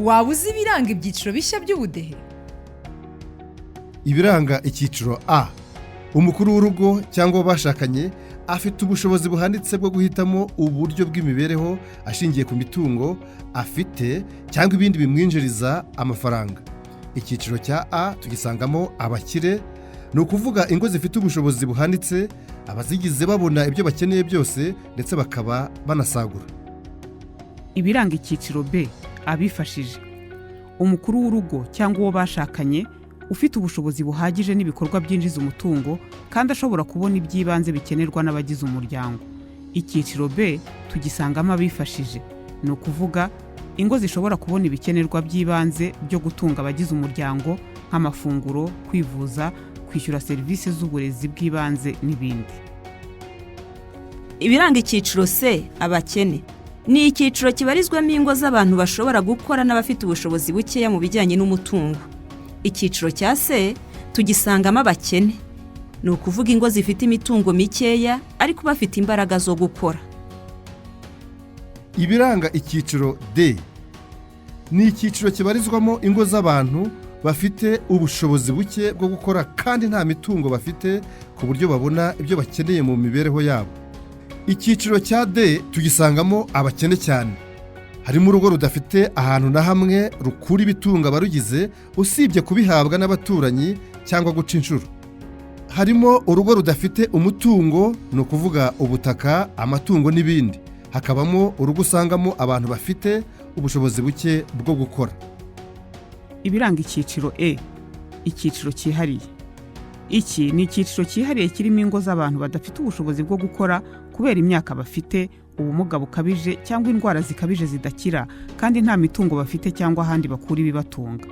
Waba uzi ibiranga ibyiciro bishya by'ubudehe? Ibiranga icyiciro A: umukuru w'urugo cyangwa uwo bashakanye afite ubushobozi buhanitse bwo guhitamo uburyo bw'imibereho ashingiye ku mitungo afite cyangwa ibindi bimwinjiriza amafaranga. Icyiciro cya A tugisangamo abakire, ni ukuvuga ingo zifite ubushobozi buhanitse, abazigize babona ibyo bakeneye byose ndetse bakaba banasagura. Ibiranga icyiciro B: abifashije. Umukuru w'urugo cyangwa uwo bashakanye ufite ubushobozi buhagije n'ibikorwa byinjiza umutungo kandi ashobora kubona iby'ibanze bikenerwa n'abagize umuryango. Icyiciro B tugisangamo abifashije, ni ukuvuga ingo zishobora kubona ibikenerwa by'ibanze byo gutunga abagize umuryango nk'amafunguro, kwivuza, kwishyura serivisi z'uburezi bw'ibanze n'ibindi. Ibiranga icyiciro C: abakene. Ni icyiciro kibarizwamo ingo z'abantu bashobora gukora n'abafite ubushobozi bukeya mu bijyanye n'umutungo. Icyiciro cya C tugisangamo abakene, ni ukuvuga ingo zifite imitungo mikeya ariko bafite imbaraga zo gukora. Ibiranga icyiciro D: ni icyiciro kibarizwamo ingo z'abantu bafite ubushobozi buke bwo gukora kandi nta mitungo bafite ku buryo babona ibyo bakeneye mu mibereho yabo. Icyiciro cya D tugisangamo abakene cyane. Harimo urugo rudafite ahantu na hamwe rukura ibitunga abarugize usibye kubihabwa n'abaturanyi cyangwa guca inshuro. Harimo urugo rudafite umutungo, ni ukuvuga ubutaka, amatungo n'ibindi. Hakabamo urugo usangamo abantu bafite ubushobozi buke bwo gukora. Ibiranga icyiciro E: icyiciro cyihariye. Iki ni icyiciro cyihariye kirimo ingo z'abantu badafite ubushobozi bwo gukora kubera imyaka bafite, ubumuga bukabije cyangwa indwara zikabije zidakira, kandi nta mitungo bafite cyangwa ahandi bakura ibibatunga.